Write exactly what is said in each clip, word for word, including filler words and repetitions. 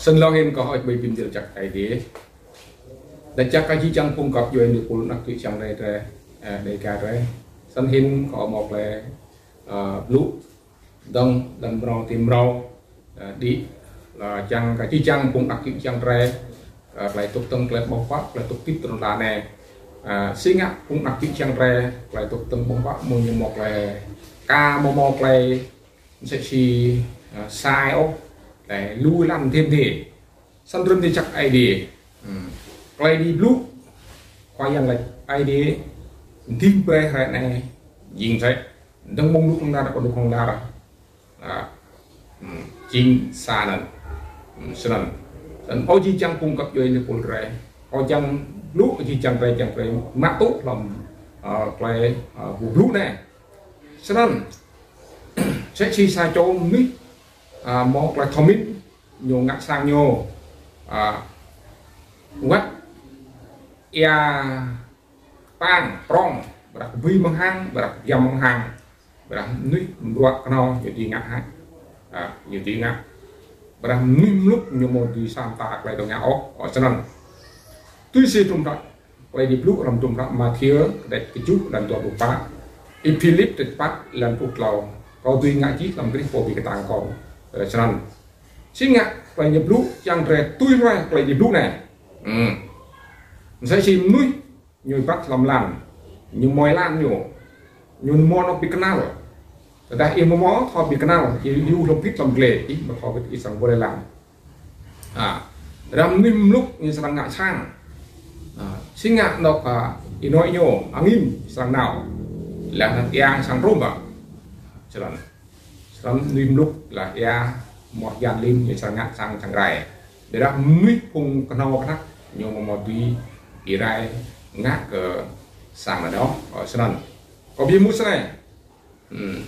Snăn lŏ hĭn kâo hơ̆k ƀai bi mdĭl jăk Aê Diê. Lač jăk kơ jih jang phung găp djuê êpul anak čô čiăng drei drei, ơ, Dega drei. Snăn hĭn kâo mâo klei, ơ, blŭ dơ̆ng lăn mrâo ti mrâo, ơ, đĭ, ơ, čiăng kơ jih jang phung anak čô čiăng drei, ơ, klei tŭk tơ̆ng klei ƀơ̆ng huă, klei tŭk tĭt trŭn la anei. Ơ, si ngă phung anak čô čiăng drei, klei tŭk tơ̆ng ƀơ̆ng huă, mâo ñu mâo klei, ka mâo mâo klei, msĕ si, ơ, sai ôh, klei lu lăn thêm dê. Snăn drei mdĭl jăk Aê Diê. Hmm. Klei Aê Diê blŭ, Khua Yang lač Aê Diê, dĭng brei hruê anei, jing msĕ, dơ̆ng mơ̆ng lu kông lar, kông lu kông lar. Ah. Hmm. Jing sa anăn. Hmm. Snăn. Snăn ơ jih jang phung găp djuê êpul drei. Ơ jih jang blŭ, ơ jih jang drei, jang drei, mă tŭ hlăm, ơ, klei, ơ, ƀuh blŭ anei. Snăn, msĕ si sa čô mnuih, ơ, mâo klei thâo mĭn, ñu ngă sang ñu, ơ, wăt êa pang prŏng, ƀiădah kbưi mơ̆ng hang, ƀiădah kbiă mơ̆ng hang, ƀiădah mnuih mbruă knhâo ñu dưi ngă hă. Ơ, ñu dưi ngă. Ƀiădah mnuih mluk ñu amâo dưi sa mta klei dôk ngă ôh, ơ, snăn. Tui si hdruôm hră Klei Aê Diê blŭ hlăm hdruôm hră Mathiơ, kdrêč kjuh, êlan dua pluh pă, Y-Philip kdrêč pă, êlan pluh tlâo. Kâo dưi ngă jih hlăm Krist pô bi ktang kâo. Ơ, snăn. Si ngă klei ñu blŭ, čiăng drei tui hluê klei Aê Diê blŭ anei. Hmm. Msĕ si mnuih, ñu êbat hlăm lăn, ñu mâo lăn ñu, ñu mâo anôk bi knăl. Tơdah ih amâo mâo thâo bi knăl, ih yua hlăm pit hlăm dliê, ih amâo thâo wĭt ih srăng wơr lăn. Ah, hlăm mnuih mluk ñu srăng ngă sang. Ah, si ngă anôk, ah, ênoi ñu, angĭn srăng nao. Leh anăn êa srăng rŭm ba. Snăn. Snăn mnuih mluk leh êa mâo yan lĭn ñu srăng ngă sang čăng rai. Ƀiădah mnuih phung knhâo knhăk ñu amâo mâo dưi bi rai ngă kơ sang anăn ôh, ơ, snăn. Kâo bi mŭt snei. Hmm.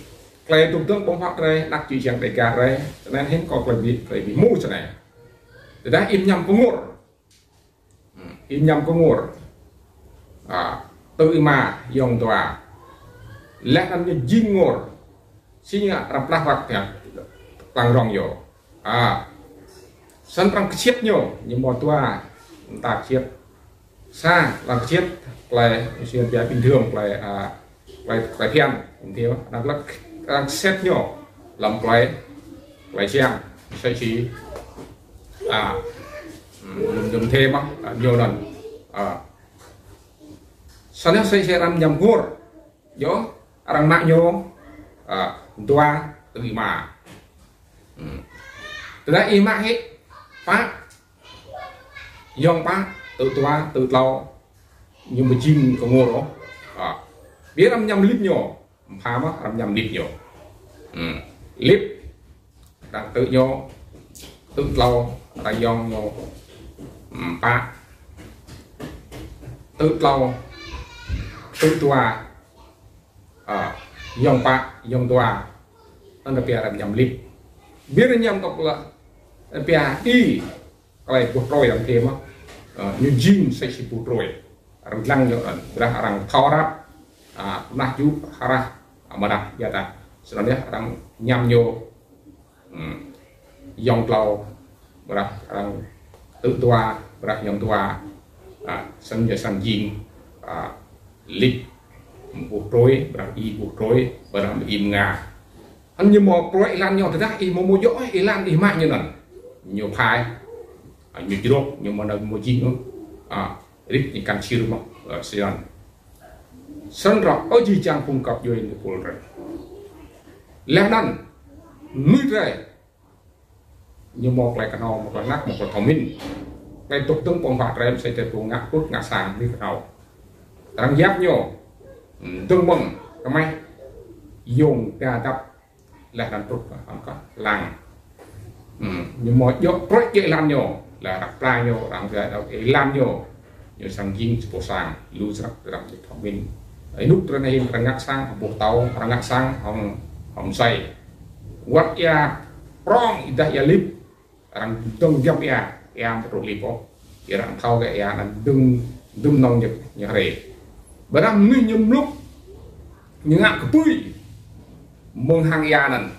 Klei tŭk tơ̆ng ƀơ̆ng huă drei, anak čô čiăng Dega drei, snăn hĭn kâo klei bi, klei bi mŭt snei. Tơdah ih mñam kngôr. Hmm. Ih mñam kngôr. Ah, tơ êma, ayŏng dua. Leh anăn ñu jing kngôr. Si ngă arăng plah wăk ñu, klang rŏng ñu. Ah. Snăn arăng ksiêt ñu, ñu mâo dua mta ksiêt. Sa, arăng ksiêt, klei, si ngă pia bình thường, klei, ah, klei, klei phiăn, bình thường. Arăng lăk, arăng ksiêt ñu, hlăm klei, klei siam, msĕ si, ah, hmm, jŭm, jŭm thêm, ah, ñu anăn. Ah. Snăn msĕ si arăng mñam kngôr. Yơh, arăng mă ñu, ah, dua, tơ êma. Hmm. Tơdah ih mă hĕ, pă, ayŏng pă, tơ dua, tơ tlâo, ñu amâo jing kngôr ôh. Ah. Bi arăng mñam lip ñu, mphă mơh, arăng mñam lip ñu. Hmm. Lip, arăng tơ ñu, tơ tlâo, arăng ayŏng ñu, hmm, pă, tơ tlâo, tơ dua, ah, ayŏng pă, ayŏng dua. Anăn pia arăng mñam lip. Bi arăng mñam tŏk leh, pia ih, klei boh trôi arăng pia mơh. Ơ, ñu jing msĕ si boh trôi. Arăng dlăng ñu, ơ, ƀiădah arăng thâo răp. Ah, mnah jŭ hrah, ah, mnah jata. Snăn yơh arăng mñam ñu. Hmm. Ayŏng tlâo, ƀiădah arăng tơ dua, ƀiădah ayŏng dua. Ah, snăn yơh srăng jing, ah, lip boh trôi, ƀiădah ih boh trôi, ƀiădah ih mnga. Anăn ñu mâo prŏng êlan ñu tơdah ih amâo mâo djŏ êlan ih mă ñu anăn. Ñu phai. Ah, ñu jrôk, ñu amâo nao mâo jing ôh. Ah, rĭp ñu kăn čhir mơh, ơ, snăn. Snăn rŏ, ơ, jih jang phung găp djuê êpul drei. Leh anăn, mnuih drei. Ñu mâo klei knhâo, mâo klei knhăk, mâo klei thâo mĭn. Klei tŭk tơ̆ng ƀơ̆ng huă drei, msĕ si drei pô ngă pŭt ngă sang mnuih knhâo. Arăng yap ñu, hmm, dơ̆ng mơ̆ng, kmeh, yŏng, da dăp, leh anăn truh kơ, kơ lăng. Hmm, ñu mâo djŏ prŏč djŏ êlan ñu. Leh arăng pla ñu, arăng gơ̆ êlan ñu. Ñu srăng jing sa boh sang, lu snăk arăng jing thâo mĭn. Ênuk arăng hĭn arăng ngă sang, boh tâo, arăng ngă sang, hŏng, hŏng msei. Wăt êa prŏng êdah êa lip, arăng dơ̆ng giăm êa, êa mtrŭ lip ôh. Êa arăng thâo kơ êa anăn dŭm, dŭm nŏng ñu, ñu hriê. Ƀiădah mnuih ñu mluk, ñu ngă kbưi mơ̆ng hang êa anăn.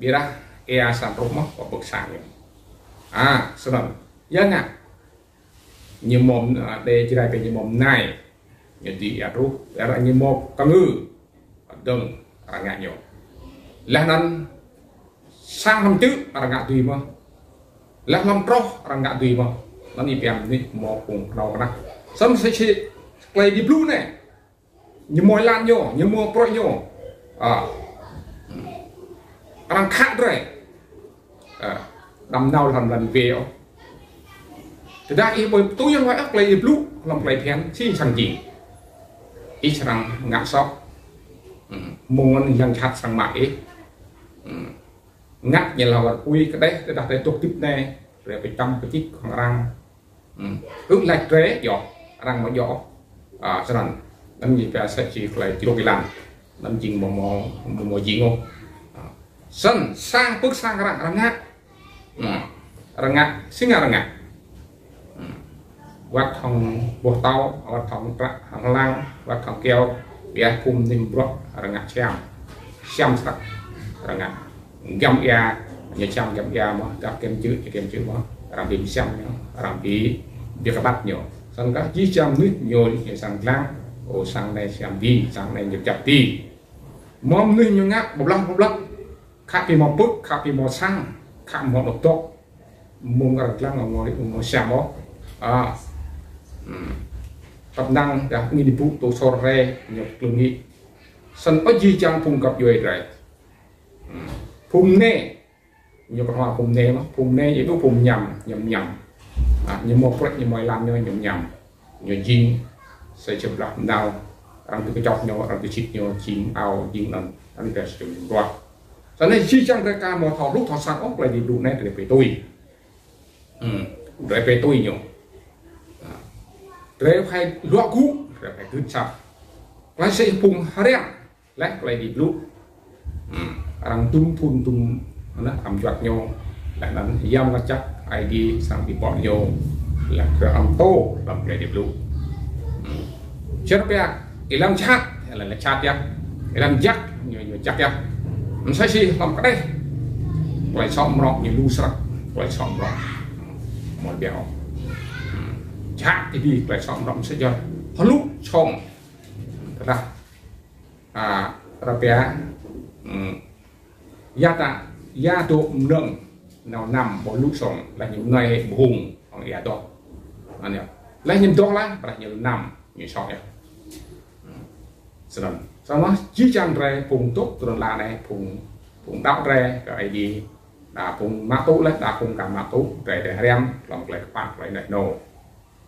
Ƀiădah êa srăng truh mơh kơ pưk sang ñu. A, snăn. Ya ngă. Ñu mâo, a, đe Jrai pia ñu mâo mnai. Ñu dưi êa truh, êa ñu mâo kngư. Dơ̆ng, arăng ngă ñu. Leh anăn sang hlăm čư̆ arăng ngă dưi mơh. Leh hlăm troh arăng ngă dưi mơh. Anăn ñu pia mnuih mâo phung knhâo knăk. Snăn msĕ si klei Aê Diê blŭ anei. Ñu mâo êlan ñu, ñu mâo prŏč ñu. A. Arăng khă drei. A. Đăm nao hlăm lăn wê ôh. Tơdah ih ƀuh tui yang wai ôh klei Aê Diê blŭ, hlăm klei bhiăn, si srăng jing. Ih srăng ngă soh. Hmm. Mơ̆ng anăn yang jhat srăng mă ih. Hmm. Ngă ñu lŏ wăt pui kđeh, tơdah drei dôk hdĭp anei, drei bi čăm bi čĭk hŏng arăng. Hmm. Kơ lač drei, djŏ, arăng amâo djŏ. A, snăn. Anăn ñu pia msĕ si klei čruk êlan. Anăn jing amâo mâo, amâo mâo jing ôh. A. Snăn, sang pưk sang arăng, arăng ngă. Hmm. Arăng ngă, si ngă arăng ngă. Hmm. Wăt hŏng boh tâo, wăt hŏng prăk, hlang, wăt hŏng kyâo, ƀiădah phung mnuih bruă arăng ngă siam. Siam snăk arăng ngă. Giăm êa, ñu siam giăm êa mơh, dah kiăm čư̆, ñu kiăm čư̆ mơh, arăng bi siam ñu, arăng bi, bi kƀăt ñu. Snăn kah jih jang mnuih ñu, ñu srăng dlăng, ô sang anei siam bi, sang anei ñu jăk bi. Mâo mnuih ñu ngă, ƀuh blah, ƀuh blah. Khă bi mâo pưk, khă bi mâo sang, khă mâo dôk dôk. Mơ̆ng arăng dlăng mâo, mâo siam ôh. A. Hmm. Tăp năng dah ngĭn êbŭ tŭ sor hriê, ñu klŭng hĭ. Snăn ơ jih jang phung găp djuê drei. Hmm. Phung mniê, ñu knhuah phung mniê mơh, phung mniê ñu dôk phung mñam, ñu mñam. A, ñu mâo prăk, ñu mâo êlan ñu, ñu mñam. Ñu jing, sa čô blah mnao, arăng dôk kčok ñu, arăng dôk čĭt ñu, jing ao, jing anăn, anăn drei sa čô bruă. Snăn jih jang drei ka mâo thâo hluh thâo săng ôh, klei Aê Diê blŭ anei drei bi tui. Hmm, drei bi tui ñu. Drei phải luă gŭ, drei phải gưt asăp. Klei sa phung hriăm, leh klei Aê Diê blŭ. Hmm. Arăng dŭm phŭn dŭm, anăn, ăm juăt ñu. Leh anăn Yang Mngăt Jăk Aê Diê srăng bi bŏ ñu. Leh kơ ăm tŭ hlăm klei Aê Diê blŭ. Hmm. Čer pia, êlan jhat, êlan jhat yơh. Êlan jăk, ñu, ñu jăk yơh. Msĕ si hlăm kđeh. Klei soh mrâo ñu lu snăk, klei soh mrâo. Mâo biă. Hmm. Jhat ti bi klei soh mrâo msĕ si hlŭ sông. Tơdah A, arăng pia, hmm, ya ta, ya dôk mnơ̆ng nao năm boh lu sông, leh ñu mnai ƀhung, hŏng êa doh. Anăn yơh. Leh ñu doh leh, leh ñu năm, ñu sông yơh. Hmm. Snăn. Snăn jih jang drei phung dôk ti lăn ala anei, phung, phung đăo drei kơ Aê Diê. Đa phung mă tŭ leh, đa phung ka mă tŭ, drei, drei hriăm, hlăm klei kpă, klei neh nô.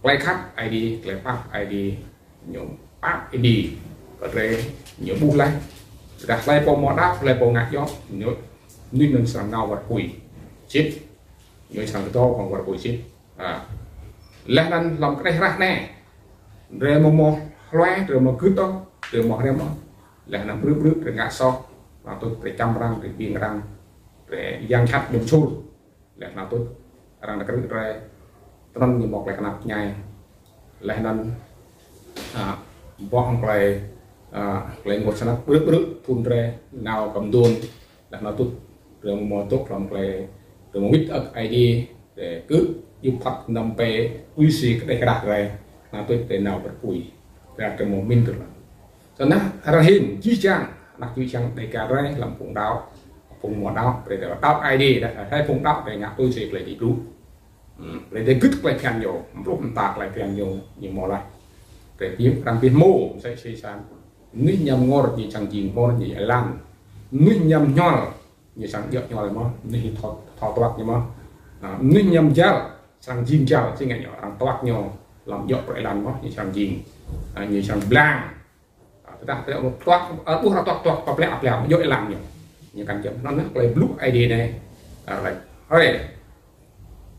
Klei khăp Aê Diê, klei pap Aê Diê, ñu pap Aê Diê, kơ drei, ñu ƀuh leh. Dah hlei pô mâo đăo, hlei pô ngă djŏ, ñu, ñu anăn srăng nao wăt pui. Sĭt, ñu srăng kdŏ hŏng wăt pui sĭt. A. Leh anăn hlăm kđeh hrah anei. Drei amâo mâo hlue, drei amâo gưt ôh, drei amâo hriăm ôh. Leh anăn brư̆ brư̆, drei ngă soh, leh anăn tuč drei čăm arăng, drei ƀing arăng, drei yang jhat ƀuôn čhur. Leh anăn tuč arăng dôk krư̆ drei, tinăn ñu mâo klei knap mñai. Leh anăn, a, ƀuh klei, a, klei ênguôt snăk brư̆ brư̆ phŭn drei nao kơ mduôn. Leh anăn tuč drei amâo mâo dôk hlăm klei, drei amâo wĭt ơ̆k Aê Diê, drei kơ djŭp phat năm pê, tui si kđeh hrah drei. Leh anăn tuč drei nao wăt pui. Drei amâo mĭn tŭ lăng. Snăn arăng hĭn, jih jang, anak čô jih jang Dêga drei, hlăm phung đăo, phung mâo đăo, brei drei đăo Aê Diê, dah, hlei phung đăo, drei ngă tui si klei Aê Diê blŭ. Hmm, brei drei gưt klei bhiăn ñu, mplư mta klei bhiăn ñu, ñu mâo leh. Drei bi, arăng bi hmô, msĕ si sa. Mnuih mñam ngor, ñu čiăng jing ngor, ñu êlan. Mnuih mñam ñuăl, ñu čiăng djŏ ñuăl mơh, mnuih thâo, thâo tuăk ñu mơh. A, mnuih mñam jăl, čiăng jing jăl, si ngă ñu, arăng tuăk ñu, hlăm djŏ prŏng êlan mơh, ñu čiăng jing. A, ñu čiăng blang. A, tơdah, tơdah tuăk, a, ƀuh arăng tuăk, tuăk, pap lĕ, ap lĕ, djŏ êlan ñu. Ñu kăn jing. Anăn, klei blŭ Aê Diê anei, a, lač. Hoi.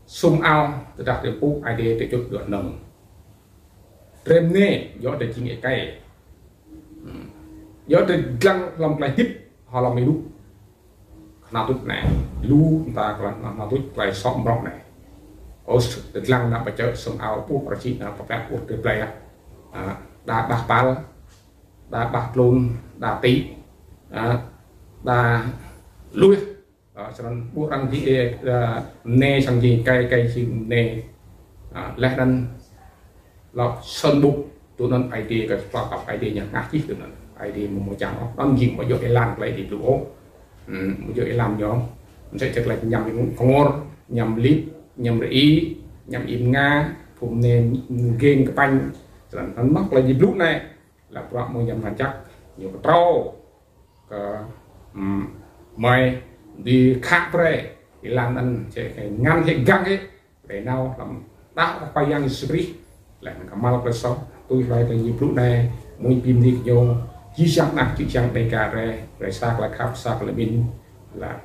Sum ao, tơdah drei mpŭ Aê Diê drei čŭt dŏ hnơ̆ng. Drei mnê, yơh drei jing êkei. Hmm. Yơh drei dlăng hlăm klei hdĭp, hlăm ênuk. Knhal tuč anei, lu mta klei knhal tuč klei sŏ mrŏ anei. Ôh, drei dlăng nao pơ čư̆ sum ao ƀuh arăng čih nao pơ plĕ ƀuh drei blei ah. Ah, đa ƀah pal, đa ƀah tlôn, đa tĭ, ah, đa luih. Ah, snăn ƀuh arăng jing, eh, ah, mnê srăng jing êkei, êkei jing mnê. Ah, leh anăn lŏ sơnbŭk, tui anăn Aê Diê kơ klei kăp Aê Diê ñu ngă čih tui anăn. Aê Diê amâo mâo čiăng ôh, anăn jing amâo djŏ êlan klei Aê Diê blŭ ôh. Hmm, amâo djŏ êlan ñu. Msĕ si klei ñăm kngôr, ñăm lip, ñăm rei, ñăm êma, phung mnê mgêng kpañ. Snăn anăn mơh klei Aê Diê blŭ anei, leh bruă mơ̆ng Yang Mngăt Jăk, ñu ktrâo kơ, hmm, mei, di khă brei, êlan anăn, čĕ kơ ngăn hĕ gang hĕ, brei nao hlăm đah Khua Yang Yêsu Krist, leh anăn kmhal klei soh, tui hlue klei Aê Diê blŭ anei, mui bi mni kơ ñu, jih jang anak, jih jang Dêga drei, brei sa klei khăp, sa klei mĭn, leh,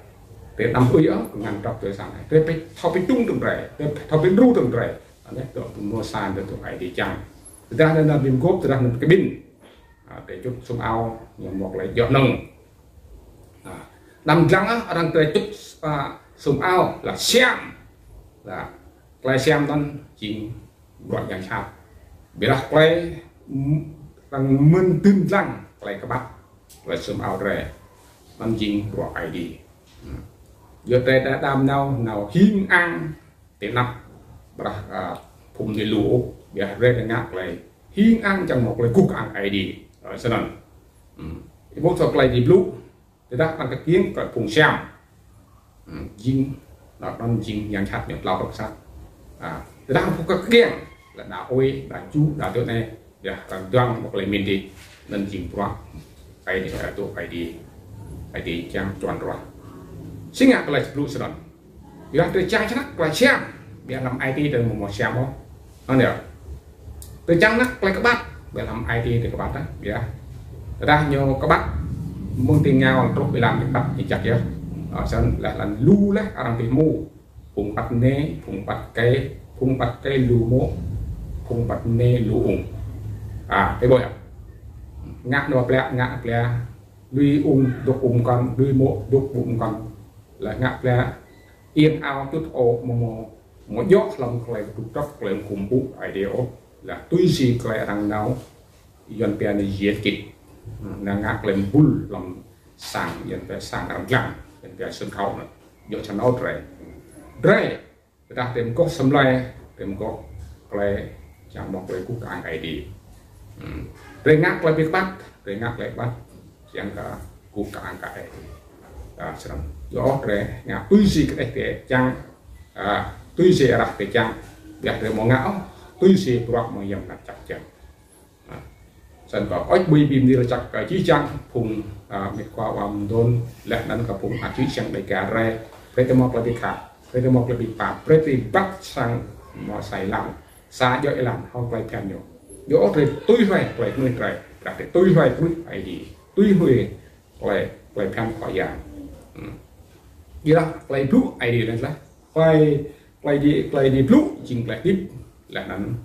drei đăm ui ôh, kơ ngăn trŏ tui sang anei, drei pĕ thâo pĕ tung tơm drei, drei thâo pĕ đru tơm drei, anei, dŏ pơmô sa, dŏ tui Aê Diê čiăng. Tơdah anei nao bi mguôp, tơdah anei kƀĭn, ah, drei čŭt sum ao, ñu mâo klei djŏ hnơ̆ng. Ah, đăm dlăng ah, arăng drei čŭt, ah, sum ao, leh siam. Leh, klei siam anăn jing bruă yang jhat. Ƀiădah klei m-, arăng mĭn dưn dlăng, klei kƀăt, klei sum ao drei. Anăn jing bruă Aê Diê. Hmm. Yơh drei đa đăm nao, nao hing ang, ti anăp, ƀiădah, ah, phung mnê lu ôh, ƀiădah drei ngă klei hing ang čiăng mâo klei guh kơang Aê Diê. Ah, snăn. Hmm. Ih ƀuh thâo klei Aê Diê blŭ, tơdah arăng kkiêng kơ phung siam. Hmm, jing, anăn jing yang jhat ñu tlao rơ̆k sat. Ah, tơdah phung kkiêng, leh đa ui, đa čŭ, đa dŏ anei, ƀiădah arăng dlăng mâo klei mĭn dih, anăn jing bruă Aê Diê, ah, dŏ Aê Diê, Aê Diê čiăng čuăn ruah. Si ngă klei blŭ snăn. Ƀiădah drei čiăng snăk klei siam, ƀiădah hlăm ai tiê drei amâo mâo siam ôh. Anăn yơh. Drei čiăng snăk klei kƀăt, ƀiădah hlăm ai tiê drei kƀăt ah, ƀiădah. Tơdah ñu kƀăt, mơ̆ng ti êngao truh êlan kƀăt ñu jăk yơh. Ah, snăn leh anăn lu leh arăng bi hmô. Phung kƀăt mnê, phung kƀăt êkei, phung kƀăt êkei lu mô̆, phung kƀăt mnê lu ung. Ah, ih ƀuh yơh. Ngă nao plĕ, ngă plĕ, lui ung, dôk ung mkăn, lui mô̆, dôk ung mkăn. Leh ngă plĕ, iêng ao čŭt ôh, amâo mâo, amâo djŏ hlăm klei kdrŭp trăp, klei kkuh mpŭ Aê Diê ôh. Leh tui si klei arăng nao, Yuăn pia anei diễn kịch. Nao ngă klei mbŭl hlăm sang, Yuăn pia sang arăng dlăng, Yuăn pia sân khấu anăn. Djŏ snăn ôh drei. Drei, tơdah drei mguôp asei mlei, drei mguôp klei čiăng mâo klei guh kơang Aê Diê. Hmm. Drei ngă klei bi kƀăt, drei ngă klei kƀăt, čiăng kơ guh kơang kơ Aê Diê. Ah, snăn. Yơh drei ngă tui si kơ drei čiăng, ah, tui si arăng drei čiăng, ƀiădah drei amâo ngă ôh, tui si bruă mơ̆ng Yang Mngăt Jăk čiăng. Ah, snăn kơ ôč bui bi mni lač jăk kơ jih jang phung, ah, mĭt khua wa mduôn, leh anăn kơ phung anak jih jang Dêga drei, brei drei mâo klei bi khăp, brei drei mâo klei bi pap, brei drei ƀăt sang mâo sa êlan, sa djŏ êlan, hŏng klei bhiăn ñu. Yơh drei tui hlue klei knuih drei, ƀiădah drei tui hlue knuih Aê Diê, tui hlue klei, klei bhiăn Khua Yang. Hmm. Ƀiădah klei blŭ Aê Diê anăn leh. Klei, klei Aê Diê, klei Aê Diê blŭ jing klei hdĭp, leh anăn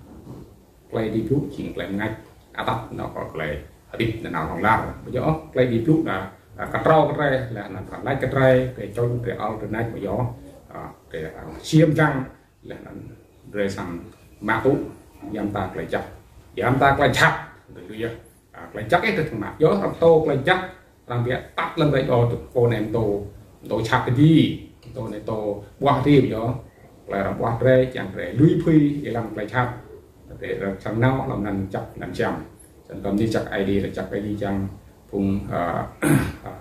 klei Aê Diê blŭ jing klei mngač. Atăt nao kơ klei hdĭp nanao hlŏng lar. Amâo djŏ ôh, klei Aê Diê blŭ anăn, ah, ktrâo kơ drei, leh anăn arăng lač kơ drei, drei čŏng, drei ăl, drei nač, amâo djŏ, ah, drei, ah, čiêm dlăng, leh anăn drei srăng mă tŭ, ya mta klei jăk, ya mta klei jhat, drei tui yơh. Ah, klei jăk ih drei srăng mă. Yơh, arăng tŭ klei jăk, arăng bi atăt lăn drei dŏ tŭ pô anei mtô, mtô jhat kơ di, mtô anei mtô ƀuah di, yơh. Klei arăng ƀuah drei, čiăng drei lui phưi, êlan klei jhat. Drei, drei srăng nao hlăm anăn jăk anăn siam. Snăn kơ mni jăk Aê Diê, jăk Aê Diê čiăng phung, ah, ah,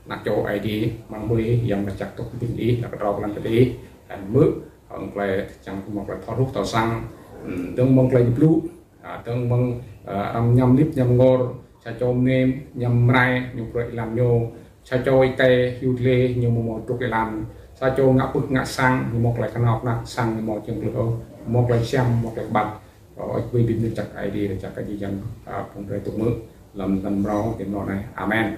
anak čô Aê Diê, mơ̆ng hmưi, Yang Mngăt Jăk tŭk bi mni, leh ktrâo kơ anăn kơ drei, leh anăn mơ̆ng, hŏng klei čiăng mâo klei thâo hluh thâo săng, hmm, dơ̆ng mơ̆ng klei blŭ, ah, dơ̆ng mơ̆ng, ah, arăng ñăm lip ñăm ngor, sa čô mnê ñăm mrai, ñu brei êlan ñu, sa čô êkei hiu dliê, ñu amâo mâo dôk êlan, sa čô ngă pưk ngă sang, ñu mâo klei knhâo knhăk sang, ñu amâo čiăng klei ôh, mâo klei siam, mâo klei kƀăt. Ơ, ih ƀuh bi mni jăk Aê Diê, jăk Aê Diê čiăng, ah, phung drei tŭ mơ̆ng, hlăm anăn mrâo, ti mrâo anei. Amen.